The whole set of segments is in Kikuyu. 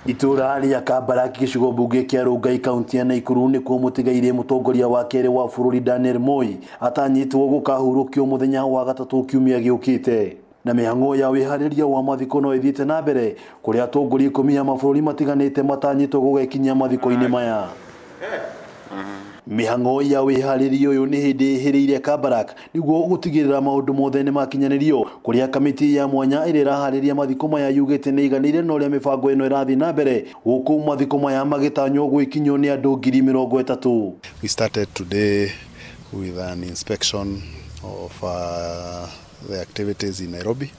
Itũra rĩa Kabarak gĩcigo mbunge kĩa Rongai kaunti ya Nakuru nĩkuo mũtigairĩ mũtongoria wa kerĩ wa bũrũri Daniel Moi atanyĩtwo gũkahurũkio mũthenya wa gatatũ kiumia gĩũkĩte. Na mĩhang'o ya wĩharĩria wa mathiko no ĩthiĩte na mbere kũrĩa atongoria 10 a mabũrũri matiganĩte matanyĩtwo gũgekinyia mathiko-inĩ maya. Mĩhang'o ya wĩharĩria ũyũ nĩ hĩndĩ ĩhĩrĩire Kabarak nĩguo gũtigĩrĩra maũndũ mothe nĩ makinyanĩrio kũrĩa kamĩtĩ ya mwanya ĩrĩa ĩraharĩria mathiko maya yugĩte nĩ iganĩire na ũrĩa mĩbango ĩno ĩrathiĩ na mbere gũkũ mathiko maya magĩtanywo gwĩkinyio nĩ andũ 30,000. We started today with an inspection of the activities in Nairobi,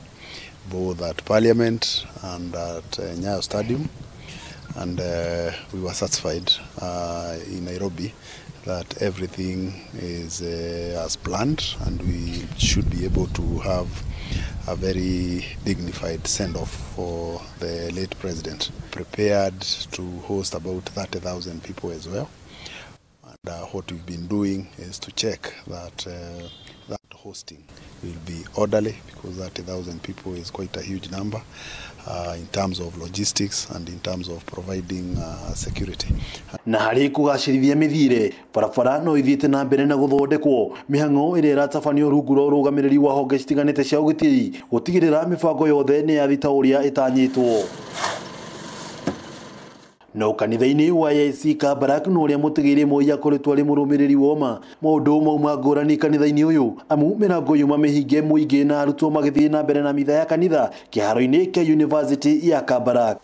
both at Parliament and at Nyayo Stadium, and we were satisfied in Nairobi that everything is as planned, and we should be able to have a very dignified send-off for the late president. Prepared to host about 30,000 people as well. And what we've been doing is to check that that hosting will be orderly, because 30,000 people is quite a huge number in terms of logistics and in terms of providing security. Na harĩ kũgacĩrithia mĩthiĩre barabara no ithiĩte na mbere na gũthondekwo mĩhang'o ĩrĩa ĩratabanio rungu rwa ũrũgamĩrĩri wa honge citiganĩte cia ũgitĩri gũtigĩrĩra mĩbango yothe nĩ yathi ta ũrĩa ĩtanyĩtwo. No kanitha-inĩ wa AIC Kabarak no ũrĩa mũtigĩire Moi akoretwo arĩ mũrũmĩrĩri woma maũndũ mauma ngũrani kanitha-inĩ ũyũ amu mĩrango yuma mĩhinge mũingĩ na arutwo magĩthiĩ na mbere na mitha ya kanitha kĩharo-inĩ kĩa University ya Kabarak.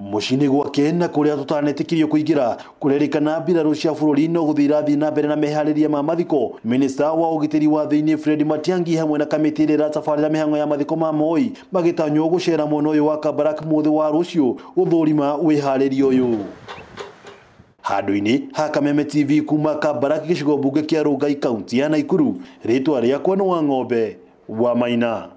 Mũciĩ-inĩ gwake na kũrĩa tũtanetĩkĩrio kũingĩra kũrerĩkana mbirarũ cia bũrũri no gũthiĩ irathiĩ na mbere na meharĩria ma mathiko. Minista wa ũgitĩri wa thĩinĩ Fred Matiang'i hamwe na kamĩtĩ ĩrĩa ĩratabarĩra mĩhang'o ya mathiko ma Moi magĩtanywo gũcera mwena ũyũ wa Kabarak mũthĩ wa rũciũ gũthũrima wĩharĩria ũyũ. Handũ-inĩ ha Kameme TV kuma Kabarak gĩcigo mbunge kĩa Rongai kaunti ya Nakuru, rĩtwa rĩakwa nĩ Wang'ombe wa Maina.